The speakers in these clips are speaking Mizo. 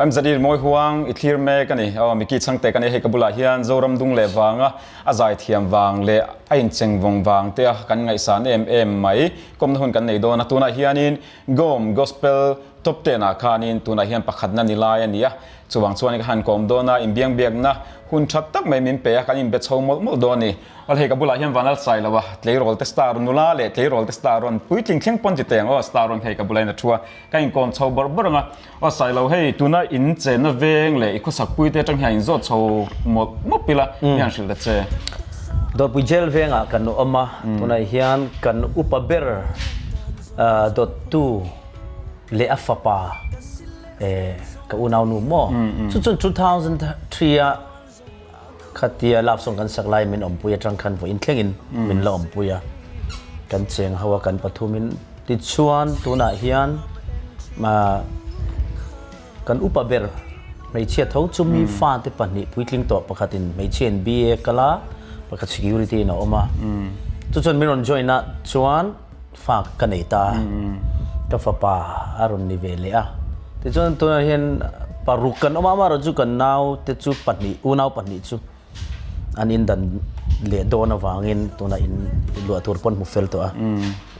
MZE Mawi Huang i thlir mek a ni. Aw Mickey Chhangte ka ni hei ka bulah hian Zoram dung leh vanga a zaithiam vang leh a incheng vawng vang te a kan ngaihsan em em mai. Kawmna hun kan nei dawn a, tunah hianin Gom Gospel Top Ten ah khanin tunah hian pakhatna ni lai a ni a, chuvang chuan ka han kawm dawn a, inbiangbiakna hun tha tak mai min pe a, kan inbe chho mawlh mawlh dawn a ni. Awle hei ka bulah hian Vanal Sailoa tleirawl te star nula leh tleirawl te star rawn puitling thleng pawn ti teng aw star rawn hei ka bulah hian a thu a, ka inkawm chho bawrh bawrh ang a, aw Sailo hei tuna in chenna veng leh i khawsak pui te atang hian inzawt chho mawlh mawp ila mi han hrilh ta che. Dawtpui jail vengah kan awm a, tunah hian kan upa ber dawttu leh a fapa ka unaunu maw chu chuan 2003 a Khatia love song kan sak lai min awmpui atang khan vawiin thlengin min la awmpui a, kan cheng ho a kan pathumin tichuan tunah hian kan upa ber hmeichhia tho chumi fate pahnih puitling tawh pakhatin hmeichhia in BA kal a, pakhat security in a awm a, chu chuan min rawn join a chuan fa ka nei ta a, ka fapa a rawn ni ve leh a. Tichuan tunah hian paruk kan awm a, amaherawhchu kan naute chu pahnih, unau pahnih chu an indan leh dawn avangin tunah in luah tur pawn hmu fel tawh a,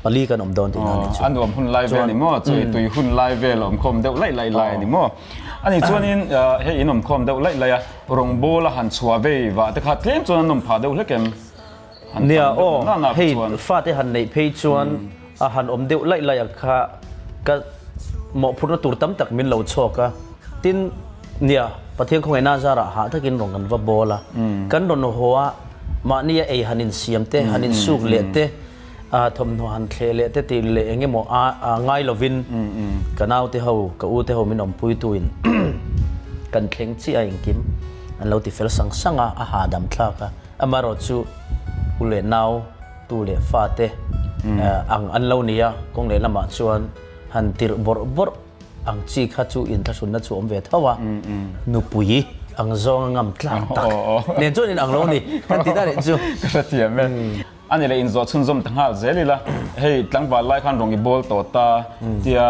pali kan awm dawn tihna a ni chu. A nuam hun lai vel a ni maw? Chu tui hun lai vel a awmkhawm deuh laih laih lai a ni maw? Ani chuanin hei in awmkhawm deuh laih laih a, rawngbawl a han chhuah vei vah te kha tlem chuan an awm phah deuh hlek em? Nia aw, hei fate han neih phei chuan a han awm deuh laih laih a kha ka mawhphurhna tur tam tak min lo chhuak a, tin nia Pathian khawngaihna zarah hah takin rawn kan va bawl a, kan rawn haw a mahnia ei han insiam te, han insuk leh te, thawmhnaw han thleh leh te tih leh eng emaw a ngai lovin ka naute ho, ka ute ho min awmpuituin kan thleng chiah a engkim an lo ti fel sang sang a, a hahdam thlak a. Amaherawh chu u leh nau, tu leh fa te ang an lo ni a, kawng leh lamah chuan han tirh bawrh bawrh ang chi kha chu inthlahrunna chu awm ve tho a, nupui ang zawnga ngam tlak tak nen chuan inang lo ni kan ti ta leh chu. Ka hrethiam e. A ni leh inzawh chhunzawm ta nghal zel ila, hei tlangval lai khan rawng i bawl tawh ta tia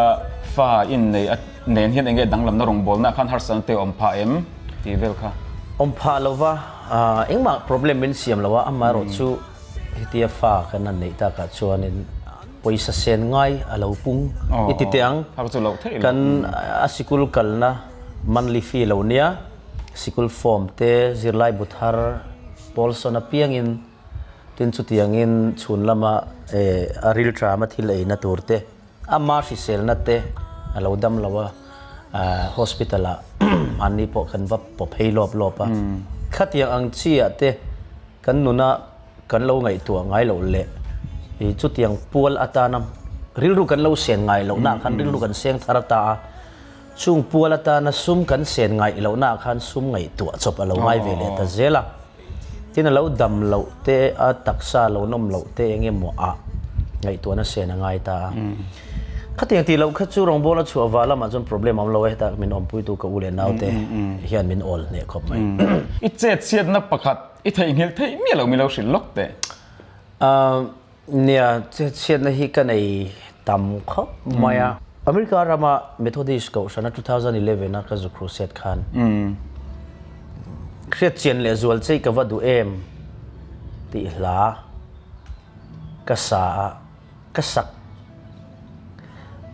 fa innei a nen hian enge danglamna rawng bawlna khan harsatna te awm phah em tih vel kha. Awm phah lova engmah problem min siam lo a, amaherawh chu hetia fa kan han neih takah chuanin pawisa sen ngai a lo pung i ti teh ang. Kan a sikul kalna monthly fee lo nia, sikul form te zirlai bu thar pawl sawn apiangin Tin chutiangin chhun lama a rilṭama thil eina tur te, ama hriselna te a lo dam lo a, hospital ah mahni pawh kan va paw phei lawp lawp a. Khatiang ang chi ah te kan nuna kan lo ngaihtuah ngai loh leh chutiang pual atana rilru kan lo sen ngai lohna ah khan rilru kan seng thar ta a, chung pual atana sum kan sen ngaih lohna ah khan sum ngaihtuah chawp a lo ngai ve leh ta zel a. Tin a lo dam loh te, a taksa lo nawm loh te eng emaw ah ngaihtuahna sen a ngai ta a. Khatiang tih loh kha chu rawngbawla chhuah vah lamah chuan problem a awm lo e, heta min awmpuitu ka u leh naute hian min awl hneh khawp mai. I chetchhiatna pakhat i theihnghilh theih miah lo mi lo hrilh lawk teh. Nia, chhiatna hi ka nei tam khawp mai a. America rama Methodist kohhrana 2011 a ka zu crusade khan hriat chian leh zual chei ka va duh em tih hla ka sa a, ka sak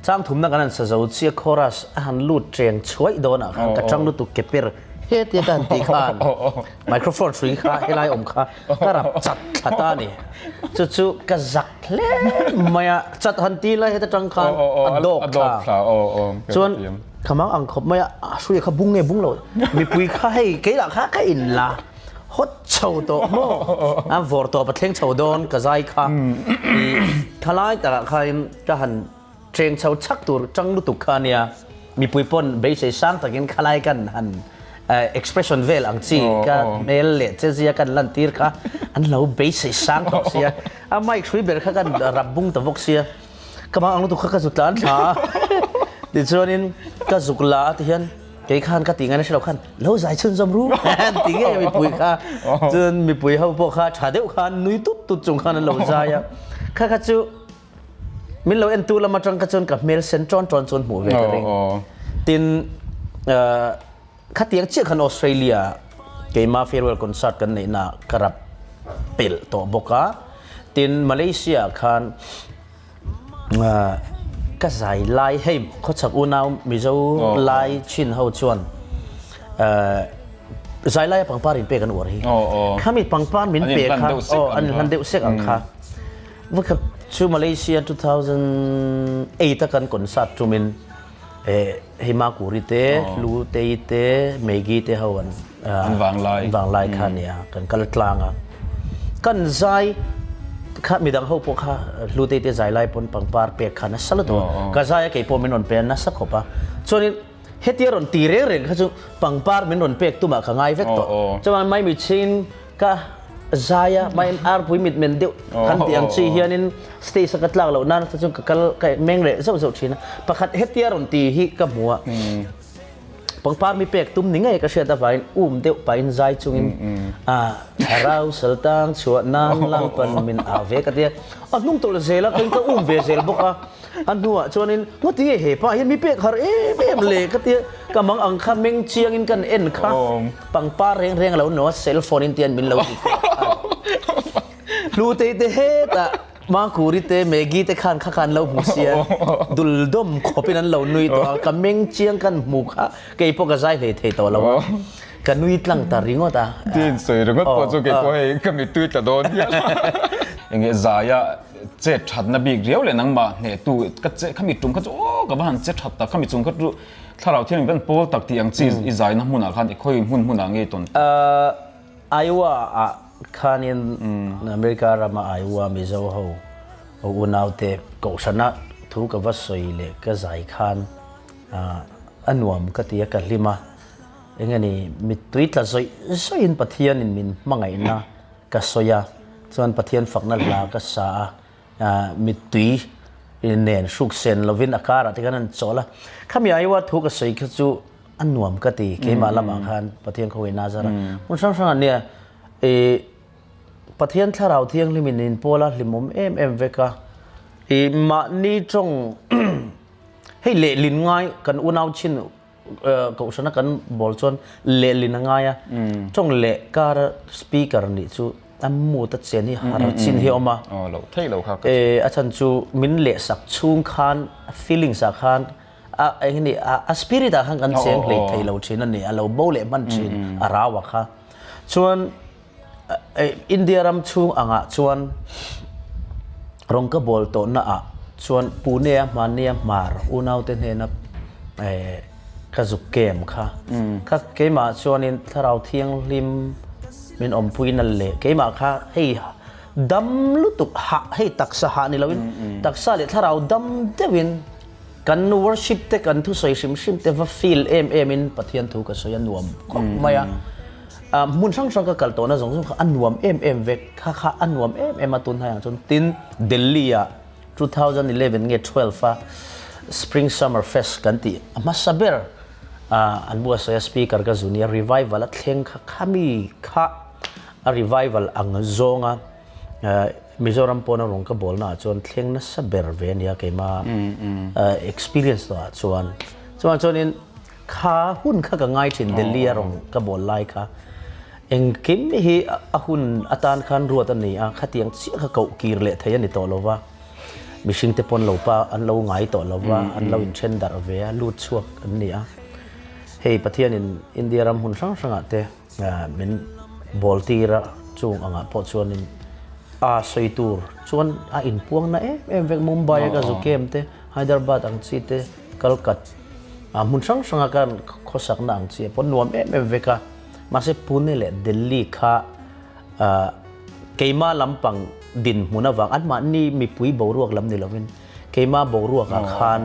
chang thumna kan han sa zo chiah chorus a han lut ṭeng chhuaih dawnah khan ka ṭang lutuk ke per hetia ka han tih khan microphone hrui kha helai awm kha ka rap chat thla ta a ni. Chu chu ka zak hle mai a, chat han ti lai heta ṭang khan a dawk thla. Chuan ka mang ang khawp mai a, a hrui kha bung nge bung lo mipui kha hei keilah kha ka in la hawt chho tawh maw a vawr tawp a thleng chho dawn ka zai kha i thalai takah khain ka han ṭeng chho chhak tur ṭang lutuk kha a nia mipui pawn beisei sang takin khalai kan han expression vel ang chi ka hmel leh che zia kan lan tir kha an lo beisei sang tawh sia a mic hrui ber kha kan rap bung ta bawk sia ka mang ang lutuk kha ka zuk tlan thla a tichuanin ka zuk la a tihian Kei khan ka tih ngaina hre lo khan lo zai chhunzawm ru an ti ngei mipui kha chuan mipui ho pawh kha tha deuh khan nui tut tut chung khan an lo zai a kha kha chu min lo en tu lam atang kha chuan ka hmel sen tawn tawn chuan hmuh ve ka ring tin. Khatiang chiah khan Australia keima farewell concert kan neihna ka rap pelh tawh bawk a. Tin, Malaysia ah khan ka zai lai hei khawchhak unau Mizo lai chin ho chuan zai laia pangpar in pek an uar hi. Khami pangpar min pe kha aw an inhlan deuh sek ang kha. Vawikhat chu Malaysia 2008 a kan concert tumin Hei Makuri te, Hlutei te, Maggie te ho an an vanglai an vanglai kha nia kan kal tlang a. Kan zai kha midang ho pawh kha Hlutei te zai lai pawn pangpar pek kha nasa lutuk a. Ka zai a kei pawh min rawn pe a nasa khawp a. Chuanin hetia rawn ti reng reng kha chu pangpar min rawn pek tumah ka ngai vek tawh. Chuan Maimichhin Ka zai a, mai arpui mitmen deuh kan tih ang chi hianin stage a ka tlak loh nan chuan ka kal ka meng leh zauh zauh thin a. Pakhat hetia rawn ti hi ka hmu a, pangpar mi pek tum ni ngei ka hriat avangin um deuh pahin zai chungin a thlarau saltang chhuah nan lalpan min au ve ka ti a. A hnung tawlh zel a, ka um ve zel bawk a. A hnuah chuanin ngawti nge he pa hian mi pek har em em le ka tia ka mang ang kha meng chiangin kan en kha pangpar reng reng a lo no a cell phone in tian min lo ti pek kha. Hlutei te hetah Makuri te Maggie te khan kha khan lo hmu sia dul dawm khawpin an lo nui tawh a ka meng chiang kan hmu kha kei pawh ka zai hlei thei tawh lo a ka nui tlang ta ringawt a. Tin sawi ringawt pawh chu kei pawh hei ka mittui tla dawn hial. Enge zaia Chet thatna bik riau leh nangmah hnehtu ka che khami tum kha chu aw ka va han che that tak khami chung kha chu thlarau thiangin kan pawl tak tih ang chi i zaina hmunah khan i khawi hmun hmunah nge i tawn tak? Iowa ah khanin America rama Iowa Mizo ho unaute kohhrana thu ka va sawi leh ka zai khan a nuam ka ti a ka hlim a engeni mittui tla zawih zawihin Pathianin min hmangaihna Ka sawi a, chuan Pathian fakna hla ka sa a, mittui nen hruk sen lovin a karah te khan an chawl a. Khami aiwa thu ka sawi kha chu a nuam ka ti, keimah lamah khan Pathian khawi Nazar a. Hmun hrang hrangah nia i Pathian thlarau thianghlimin in pawla hlimawm em em vek a, i mahni tawng hei lehlin ngai kan unau chin Kohhrana kan bawl chuan lehlin a ngai a, tawng leh kar a speaker nih chu a mood a chen hi har chin hi a awm a. Aw loh theih loh kha ka A chhan chu min lehsak chhung khan a feelings ah khan a eng nge a spirit ah khan kan cheng hlei thei lo thin a ni, a lo bo leh hman thin a rau a kha. Chuan India ram chhung angah chuan rawng ka bawl tawhna ah chuan Pune a hmania hmar unaute hnena ka zuk kem kha. Kha keimah chuanin thlarau thianghlim min awmpuina leh keimah kha hei dam lutuk hah hei taksa hah ni loin taksa leh thlarau dam deuhin kan worship te kan thusawi hrim hrim te va feel em em in Pathian thu ka sawi a nuam khawp mai a. Hmun hrang hrang ka kal tawhna zawng zawng kha a nuam em em vek, kha kha a nuam em em a tun hnaiah chuan tin Delhi ah 2011 nge 12 a Spring Summer Fest kan tih a hmasa ber an buatsaih a speaker ka zu nia revival a thleng kha khami kha a revival ang zawnga Mizoram pawna rawng ka bawlna ah chuan thleng nasa ber ve ania keima experience tawh ah chuan chuan chuanin Kha hun kha ka ngai thin Delhi a rawn ka bawl lai kha engkim hi a hun atan khan ruat a ni a, khatiang chiah kha koh kir leh thei a ni tawh lo va, mihring te pawn lo pa an lo ngai tawh lo va, an lo inthen darh ve a, lut chhuak an ni a. Hei Pathianin India ram hmun hrang hrangah te min bawl tir a, chung angah pawh chuanin a sawi tur chuan a inpuang na em em vek, Mumbai a ka zu kem te, Hyderabad ang chi te, Kalkat ah hmun hrang hranga kan khawsakna ang chi pawh nuam em em vek a, mahse Pune leh Delhi kha keima lampang dinhmun avang anmahni mipui boruak lam ni lovin keima boruakah khan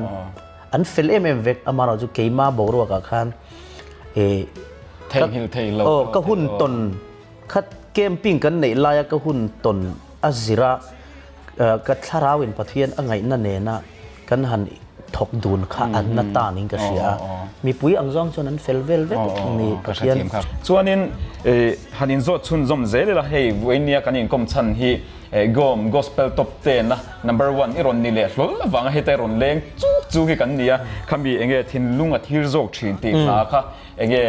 an fel em em vek, amaherawhchu keima boruakah khan ih Theihnghilh theih loh. Aw ka hun tawn kha camping kan neih laia ka hun tawn a zira Ka thlarauin Pathian a ngaihna nena kan han thawk dun kha an na tan in ka hria a, mipui ang zawng chuan an fel vel vek ni Pathian. Chuanin han inzawt chhunzawm zel ila hei vawinia kan inkawm chhan hi Gawm Gospel Top Ten a number one i rawn ni leh hlawl avanga heta i rawn leng chuk chuk hi kan ni a, khami enge thinlung a thir zawk thin tih hla kha Enge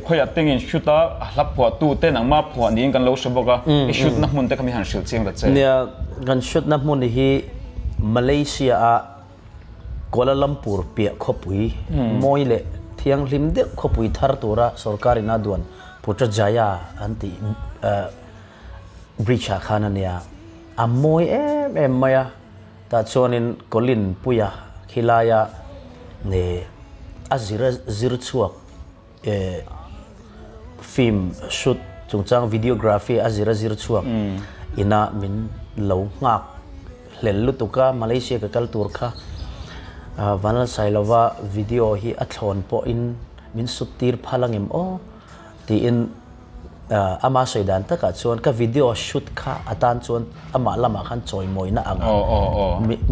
khawiah teng in shoot a, a hla phuahtu te nangma phuah niin kan lo hre bawk a, i shoot na hmun te kha mi han hrilh chiang ta che. Nia, kan shoot na hmun hi Malaysia a Kuala Lumpur piah khawpui mawi leh thianghlim deuh khawpui thar tura sorkar in a duan Putrajaya an tih bridge ah khan a nia. A mawi em em mai a, Tah chuanin Colin Puia khilaia a zir a zir chhuak film shoot chungchang videography a zir a zir chhuak ina min lo nghak hlel lutuk a, Malaysia ka kal tur kha Vanlalsailova video hi a thlawn pawhin min sut tir phal angem aw tiin Ama sawi dan takah chuan ka video shoot kha atan chuan amah lamah khan chawimawina anga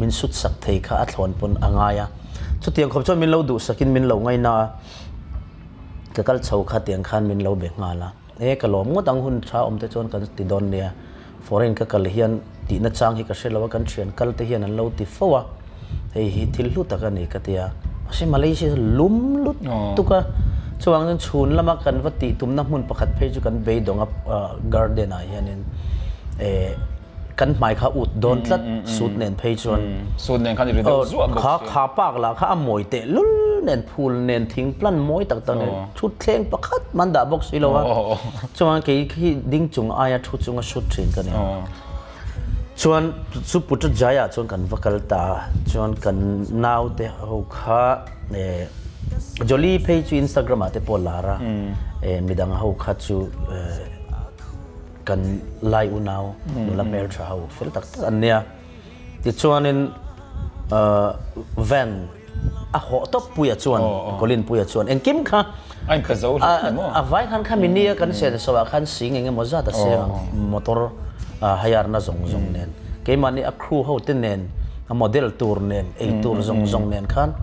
min shoot sak thei kha a thlawn pawn a ngai a. Chutiang khawp chuan min lo duhsakin min lo ngaina a, ka kal chho kha tiang khan min lo be nghal a. E ka lawm ngawt ang hun tha awm te chuan kan ti dawn nia. Foreign ka kal hian tihna chang hi ka hre lo a, kan thian kal te hian an lo ti fo a, hei hi thil hlu tak a ni ka ti a. Mahse Malaysia chu lum lut tuk a, chuvang chuan chhun lama kan va tih tumna hmun pakhat phei chu kan beidawng a garden ah hianin eh kan hmai kha ut dawn tlat suit nen phei chuan. Suit nen khan i ri deuh zuah bawk si. Kha kha park lah kha a mawi teh lul nen phul nen thing plant mawi tak tak nen thutthleng pakhat man dah bawk si lo a. Chuan kei khi ding chung aia thu chunga shoot thin ka ni. Chuan chu Putrajaya chuan kan va kal ta a, chuan kan nau te ho kha eh Jolie phei chu Instagram ah te pawh lar a, eh midang ho kha chu eh kan lai unau nula hmeltha ho fel tak tak an nia. Tichuanin van a hawh tawp Puia chuan, Colin Puia chuan engkim kha A inpe zo hle ni maw? A vai khan khami nia kan sen so ah khan sing eng emaw zat a seng ang motor hire na zawng zawng nen keimahni a crew ho te nen a model tur nen ei tur zawng zawng nen khan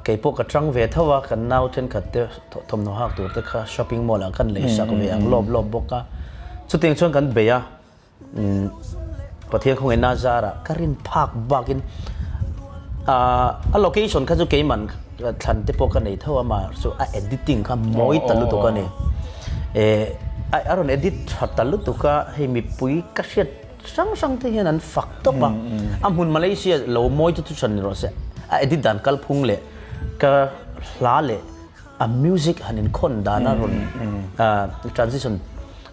kei pawh ka tang ve tho a kan nau thenkhat te thawmhnaw hak tur te kha shopping mall ah khan lei sak ve ang lawp lawp bawk a chutiang chuan kan bei a. Pathian khawngaihna zarah ka rin phak bakin a location kha chu keiman thlan te pawh ka nei tho a mah chu a editing kha mawi ta lutuk a ni. A rawn edit tha ta lutuk a hei mipui ka hriat hrang hrang te hian an fak tawp a, a hmun Malaysia lo mawi chu thuhran ni rawh se a edit dan kalphung leh ka hla leh a music han inkhawn dan a rawn transition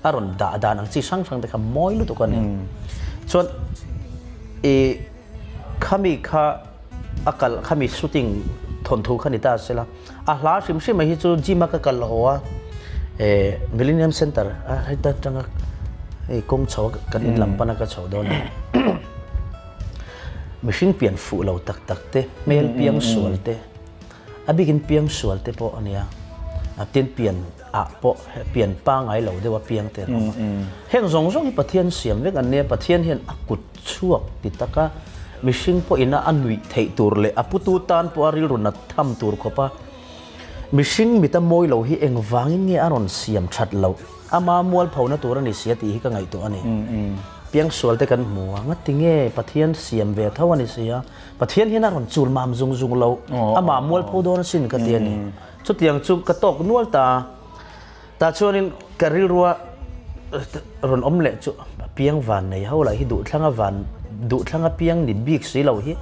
a rawn dah dan ang chi hrang hrang te kha mawi lutuk a ni. Chuan i khami kha a kal khami shooting thawnthu kha ni ta sela a hla hrim hrim mai hi chu gym a ka kal haw a eh Millennium Center a heta atanga hei kawng chho a kan in lam pana ka chho dawn a mihring pian fuh lo tak tak te hmel piang sual te A bikin piangsual te pawh a nia, a tin pian ah pawh pian pangai lo deuh a piang te an awm a. Heng zawng zawng hi Pathian siam vek an nia, Pathian hian a kut chhuak ti taka mihring pawhin a a nuih theih tur leh a putu tan pawh a rilru nat tham tur khawp a mihring mita mawi lo hi engvangin nge a rawn siam that loh, ama mualphona tur a ni sia tih hi ka ngaihtuah a ni. Piangsual te kan hmu a, ngatinge Pathian siam ve tho a ni sia. Pathian hian a rawn chul mam zung zung lo, amah mualpho dawn asin ka ti a ni. Chutiang chu ka tawk nual ta a, tah chuanin ka rilrua rawn awm leh chu piang van nei ho lah hi duhthlanga van duhthlanga piang ni bik si lo hi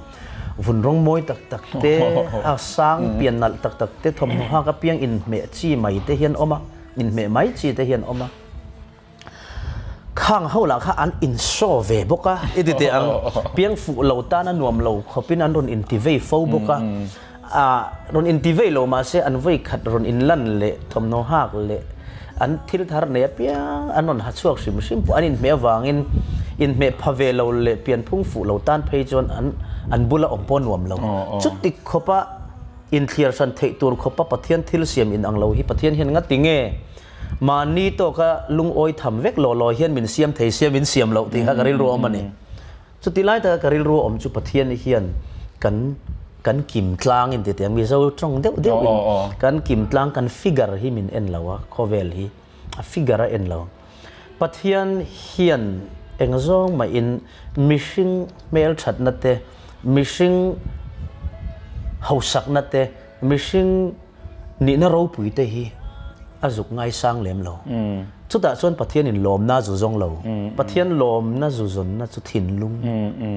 vun rawng mawi tak tak te, a sang pian nalh tak tak te, thawmhnaw hak a piang inhmeh chi mai te hian awm a, inhmeh mai chi te hian awm a. Khang ho lah kha an in show ve bawk a, i ti teh ang, piang fuh lo tan a nuam lo khawpin an rawn inti vei fo bawk a, ah rawn inti vei lo mahse an vawi khat rawn in lan leh thawmhnaw hak leh an thil thar nei apiang an rawn ha chhuak hrim hrim pawh an inhmeh avangin inhmeh pha ve lo leh pianphung fuh lo tan phei chuan an an bula awm pawh nuam lo. Chuti khawpa inthliar hran theih tur khawpa Pathian thil siam inang lo hi Pathian hian ngati nge? Mahni tawka lungawi tham vek law law hian min siam thei sia min siam loh tih kha ka rilru a awm a ni. Chuti lai taka ka rilru a awm chu Pathian hian kan Kan kim tlang in ti teh ang, Mizo tawng deuh deuh in kan kim tlang kan figure hi min en lo a, khawvel hi a figure a en lo. Pathian hian eng zawng mah in mihring hmelthatna te, mihring hausakna te, mihring Nihna ropui te hi a zuk ngaisang lem lo. Chutah chuan Pathianin lawmna a zu zawng lo. Pathian lawmna zu zawnna chu thinlung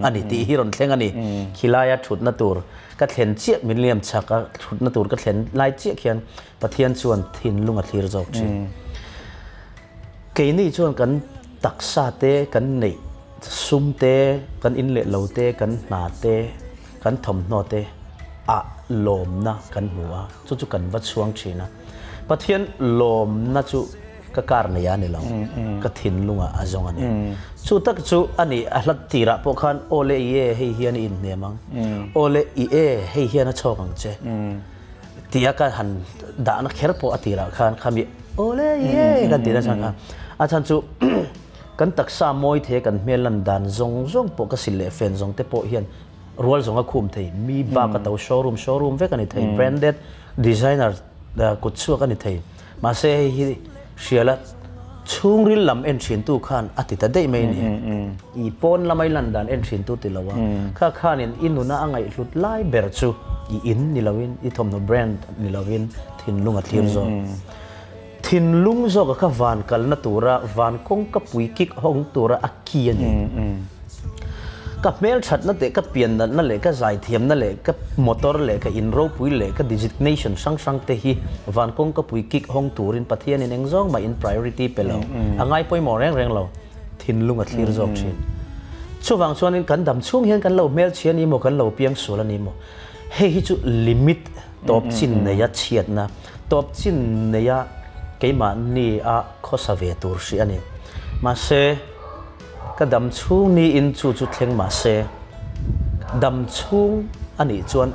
a ni tih hi rawn thleng a ni. Khilaia thutna tur ka thlen chiah min liam chak a, thutna tur ka thlen lai chiah khian Pathian chuan thinlung a thlir zawk thin. Keini chuan kan taksa te, kan neih sum te, kan in leh lo te, kan hna te, kan thawmhnaw te ah lawmna kan hmu a, chu chu kan va chhuang thin a. Pathian lawmna chu ka kar nei a ni lo, ka thinlungah a zawng a ni. Chu tak chu a ni, a hlat tirah pawh khan aw le i e hei hian i inhnem ang, aw le i e hei hian a chhawk ang che tia ka han dahna kher pawh a tirah khan khami aw le i e kan tih nachhan kha a chhan chu Kan taksa mawi thei a kan hmel lan dan zawng zawng pawh ka sil leh fen zawng te pawh hian rual zawng a khum thei. Mi bak a to showroom showroom vek a ni thei, branded designer kut chhuak a ni thei. Mahse hei hi hriala chhungril lam en thin tu khan a ti ta daih mai a ni. I pawn lama i lan dan en thin tu ti lo a, kha khanin i nuna a ngaihhlut lai ber chu i in ni loin i thawmhnaw brand ni loin thinlung a thlir zawk. Thinlung zawka kha van kalna tura van kawngka pui kik hawng tura a ki a ni. Ka hmelthatna teh ka piannatna leh ka zaithiamna leh ka motor leh ka in ropui leh ka designation hrang hrang te hi van kawngka pui kik hawng turin Pathianin eng zawng mah in priority pe lo, a ngai pawimawh reng reng lo, thinlung a thlir zawk thin. Chuvang chuanin kan dam chhung hian kan lo hmelchhia a ni maw, kan lo piangsual a ni maw, hei hi chu limit tawp chin neia chhiatna, Tawp chin neia keimahni a khawsa ve tur hrih a ni. Mahse, ka dam chhung niin chu chu thleng mahse, dam chhung a nih chuan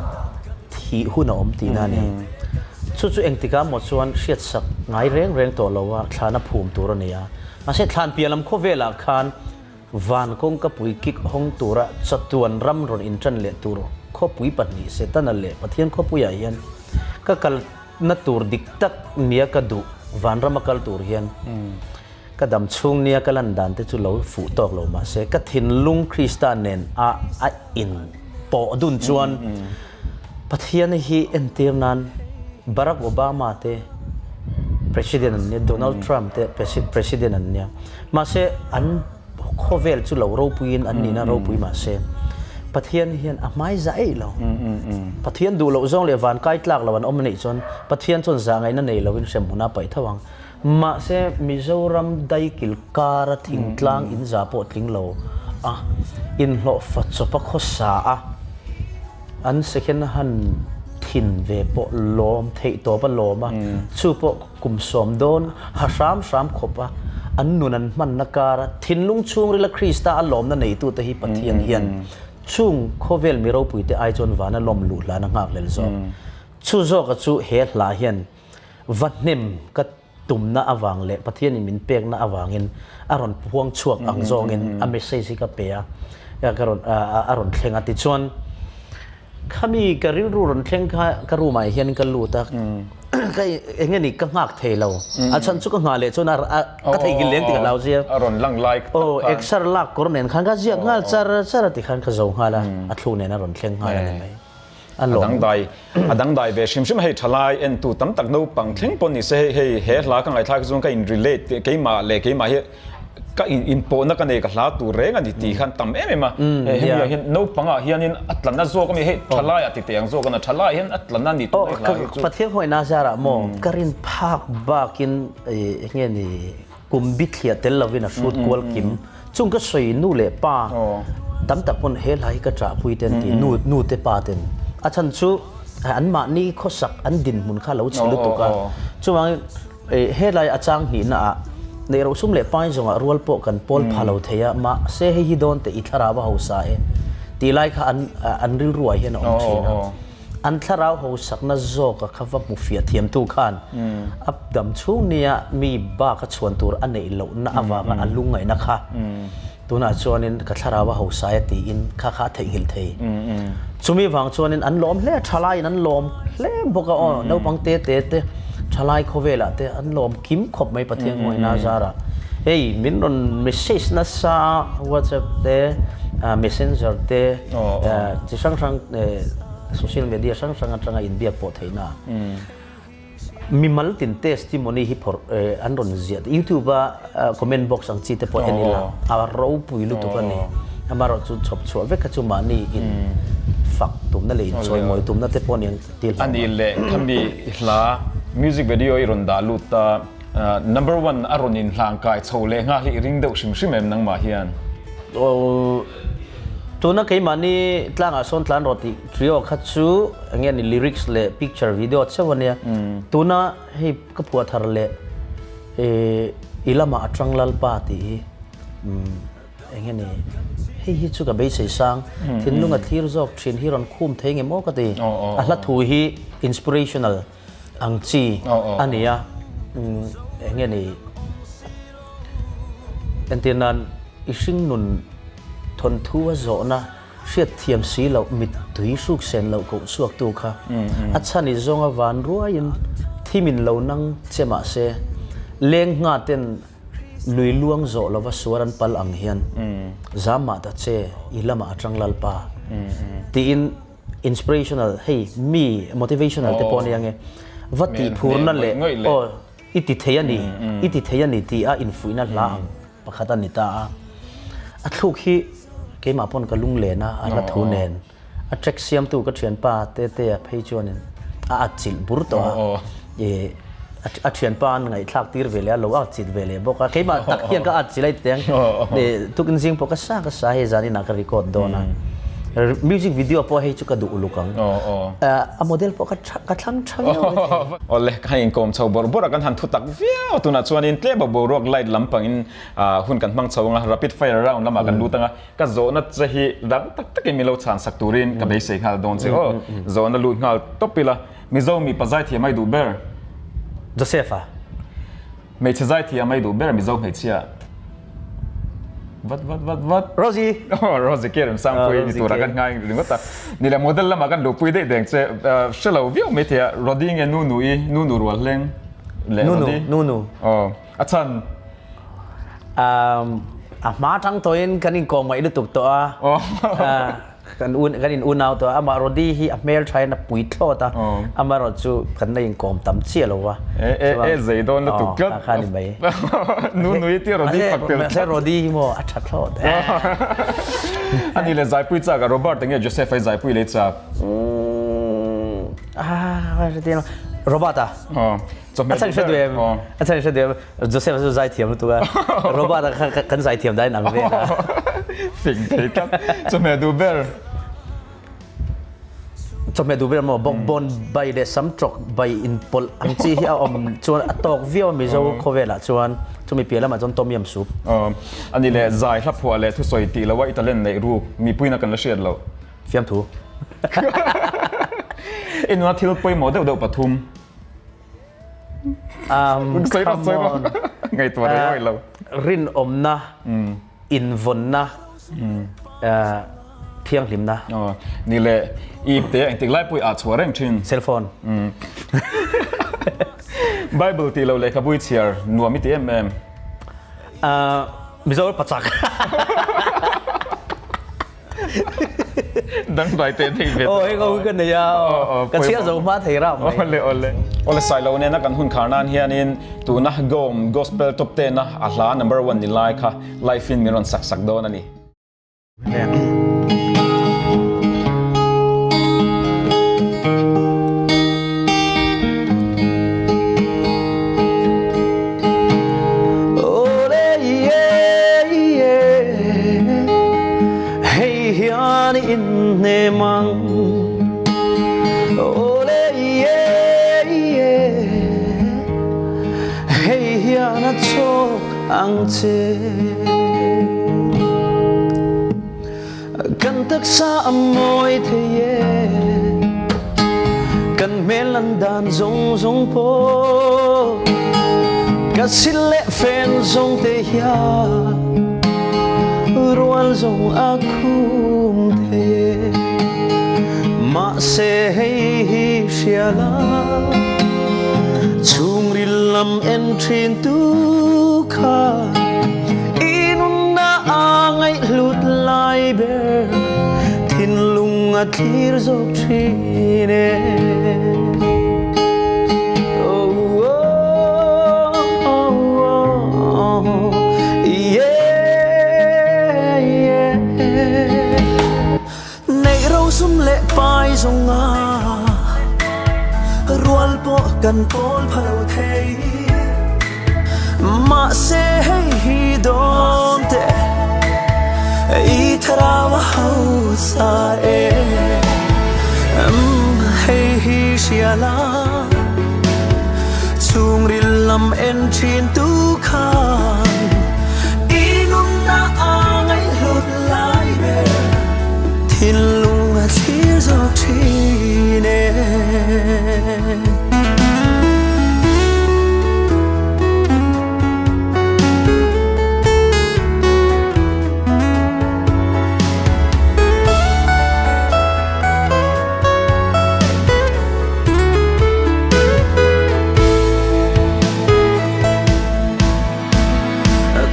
thih hun a awm tihna a ni. Chu chu engtikah maw chuan hriatsak ngai reng reng tawh lo a, thlan a phum tur a ni a. Mahse, thlan piah lam khawvelah khan Van kawngkapui kik hawng tura chatuan ram rawn inṭan leh tur khawpui pahnih Setana leh Pathian khawpuiah hian ka kalna tur dik tak nia ka duh vanrama kal tur hian ka dam chhung nia ka lan dan te chu lo fuh tawk lo mahse ka thinlung Krista nen a a in pawh dun chuan Pathian hi entir nan Barack Obama te President an nia Donald Trump te President an nia Mahse, an khawvel chu lo ropuiin an nihna ropui mahse, Pathian hian a hmai zah eih lo. Pathian duh loh zawng leh van kai tlak lo an awm a nih chuan Pathian chuan zah ngaihna nei loin hremhmun a paih tho ang. Mahse, Mizoram daikil kara thingtlang in za pawh tling lo a, inhlawhfa chawpa khawsa a, an second hand thin ve pawh lawm theih tawp a lawm a, chu pawh Kum sawm dawn ha hram hram khawp a, an nun an hmanna kara thinlung chhungrila Krista a lawmna neitute hi Pathian hian chung khawvel mi ropuite ai chuan vana lawm luh hlan a nghakhlel zawk. Chu zawka chu he hla hian va hnem ka tumna avang leh Pathianin min pekna avangin a rawn puang chhuak ang zawngin a message hi ka pe a, ka rawn a rawn thleng a. Tichuan. Khami ka rilru rawn thleng kha ka room ah hian ka lut a, ka eng nge ni ka nghak thei lo, a chhan chu ka nghah leh chuan a ka theihnghilh leng tih ka hlau zia. A rawn lang lai tak khan. Exer lak kawr nen khan ka ziak nghal char char a ti khan ka zo nghal a, a thluk nen a rawn thleng nghal a ni mai. A dangdai a dangdai ve hrim hrim a hei thalai entu tam tak naupang thleng pawh ni se hei hei he hla ka ngaihthlak hi chuan ka in relate keimah leh keimah hi ka in inpawhna ka nei ka hla tur reng a ni tih khan tam em em a hemi ah hian naupang ah hianin a tlanna zawk ami hei thalai ah ti teh ang zawk a na thalai hian a tlanna ni tawh hla hi chu Pathian hawina zarah maw ka rin phak bakin eng nge ni kum bithliah tel lovin a hrut kual kim chung ka sawi nu leh pa tam tak pawn he hla hi ka ṭahpui te an ti nu nu te pa ten a chhan chu anmahni khawsak an dinhmun kha lo chhe lutuk a chuvangin Helai a chang hnihna ah neih roh sum leh pai zawngah rual pawh kan pawl pha lo thei a, mahse hei hi dawn teh i thlarau a hausa e tih lai kha an an rilru ah hian a awm thin a. An thlarau hausakna zawka kha va hmu fiah thiamtu khan a dam chhung nia mi bak a chhuan tur a neih lohna avanga a lungngaihna kha. Tunah chuanin ka thlarau a hausa e tiin kha kha a theihnghilh thei. Chumi vang chuanin an lawm hle a, thalaiin an lawm hle bawk a aw, naupang te te te thalai khawvelah te an lawm kim khawp mai Pathian khawngaihna zarah. Hei min rawn message nasa a WhatsApp te, messenger te, chi hrang hrang social media hrang hrang atanga inbiak pawh theihna. Mimal tin testimony hi phawrh an rawn ziah youtube a comment box ang chi te pawh en ila a ropui lutuk a ni. Amaherawh chu chhawp chhuah vek kha chu mahni in fak tumna leh in chawimawi tumna te pawh aniang tih hlauh. A nih leh khami hla music video i rawn dah lut ta number one a rawn in hlang kai chho leh nghal hi i ring deuh hrim hrim em nangmah hian? Tuna keimahni tlangah sawn tlan rawh tih trio kha chu eng nge ni lyrics leh picture video chauh a nia. Tuna hei ka phuah thar leh i lamah a tang Lalpa tih hi eng nge ni hei hi chu ka beisei sang thinlung a thlir zawk thin hi rawn khum thei nge maw ka ti. A hla thu hi inspirational ang chi a ni a, eng nge ni entir nan i hringnun thawnthu a zawhna hriatthiam si loh mittui hruk sen loh koh chhuaktu kha a chhan i zawnga van ruaiin thimin lo nang che mah se leng ngha ten lui luang zawh lova suar an pal ang hian zam mah ta che i lamah a tang Lalpa tiin Inspirational hei mi motivational te pawh a nia nge va tih phurna leh aw i ti thei a ni i ti thei a ni tih a infuihna hla ang pakhat a ni ta a a thluk hi keimah pawn ka lunglen a a hla thu nen a track siamtu ka thianpa Tetea phei chuanin a atchilh bur tawh a i a thianpa an ngaihthlak tir ve leh a lo atchilh ve leh bawk a keimah tak hian ka atchilh a i ti ang tukin zing pawh ka sa ka sa hei zanin ah ka record dawn a music video pawh hei chu ka duh uluk ang a model pawh ka ka thlang tha viau mai thei. Awle ka han inkawm chho bawrh bawrh a kan han thu tak viau tunah chuanin tlem a boruak light lampangin hun kan hmang chho anga rapid fire round lamah kan lut anga ka zawhna che hi dang tak takin min lo chhan sak turin ka beisei nghal dawn che aw zawhna lut nghal tawp ila. Mizo mipa zaithiam ai duh ber. Joseph-a. Hmeichhe zaithiam ai duh ber Mizo hmeichhia. Vat vat vat vat. Rosie. Oh Rosie ke rem sangpui ni tura kan ngai ringawt a. Ni le model lama kan luhpui daih deng che hre lo viau mai thei a Rody nge Nunu i Nunu rual hleng leh Rody. Nunu Nunu. Oh a chhan. Um a hma tang tawhin kan inkawm ngaih lutuk tawh a. Oh. Kan un kan in unau tawh a, amah Rody hi a hmel tha in a pui thlawt a, amaherawh chu kan la inkawm tam chiah lo va. E e e zei dawn lutuk tlat. Aw kha ni mai. Nu nui tia Rody fak tel tlat. Mahse Rody hi maw a tha thlawt. Ani le zaipui chak a Robert enge Joseph ai zaipui lei chak. Ah Robert a. Aw. A chhan hre duh em? A chhan hre duh em? Joseph chu zaithiam lutuk a. Robert a kha kan zaithiam dahin ang vel a. Fing thei tlat. Chawhmeh duh ber. Chawhmeh duh ber maw? Bawkbawn bai leh sam tawk bai inpawlh ang chi hi a awm chuan a tawk viau a Mizo khawvelah chuan chumi piah lamah chuan tom yum soup. Ani leh zai hla phuah leh thusawi tih loha i talent neih ruk mipuina kan la hriat loh. Fiamthu. I nuna thil pawimawh deuh deuh pathum. Um, come on. Ngaihtuah rei awih lo. Rinawmna, invawnna, thianghlimna. Ni le, i te engtik lai pawh i ah chhuah reng thin. Cell phone. Bible tih loh lehkhabu i chhiar nuam i ti em em? Mizoram pachak. Dangdai teh thei ve. Aw hei ko ka nei a. Ka chhiar zo hma thei rah mai. Awle awle. Awle Sailo nena kan hun khar nan hianin tuna Gom Gospel Top 10 a a hla number 1 ni lai kha live in min rawn sak sak dawn a ni. Hei hian inhnem ang Awle ye ye Hei hian a chawk ang che Kan taksa a mawi thei e Kan hmel an dan zawng zawng pawh Ka sil leh fen zawng te hian. zawng a khum thei e. Mahse hei hi hria la, chhungril lam en thin tu kha i nunna a ngaihhlut lai ber thinlung a thlir zawk thin e. Neih rosum leh pai zawnga rual pawh kan pawl pha lo thei. Mahse hei hi dawn teh i thlarau a hausa e. Umm hei hi hria la chhungril lam en thin tu khan i nunna a ngaihhlut lai ber thinlung a thlir zawk thin e.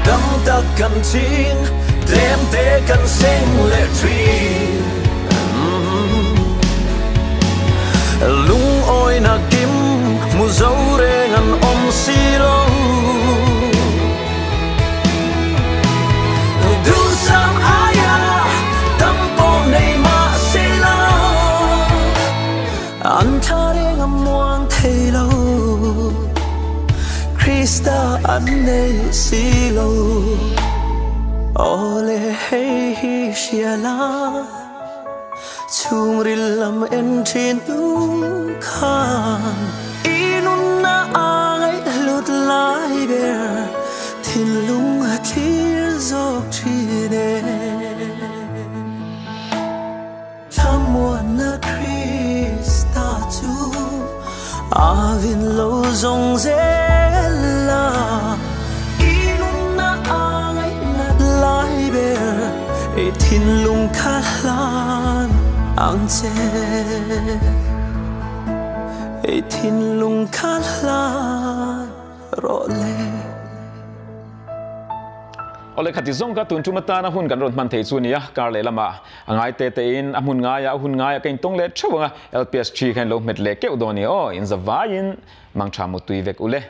Tam tak kan ching, tlem te kan seng leh thin. Lungawina kim hmu zo reng an awm si lo. Duhsam aia tam pawh nei mah se la, an tha reng a muang thei lo. Krista an nei si lo. Aw le hei hi hria la. Chhungril lam en thin tu khan i nunna a ngaihhlut lai ber thinlung a thlir zawk thin e. Thlamuanna Krista chu a vin lo zawng zel a. I nunna a ngaihnat lai ber i thinlung kha hlan ang che. I thinlung kha hlan rawh le. Awle khati zawng ka tun tum atana hun kan rawn hman thei chu nia, kar leh lamah a ngai te te in a hmun ngaia a hun ngaia ka intawng leh theuh ang a, LPS thi kha in lo hmet leh keuh dawn ni aw, in za vaiin mangtha mutui vek ule.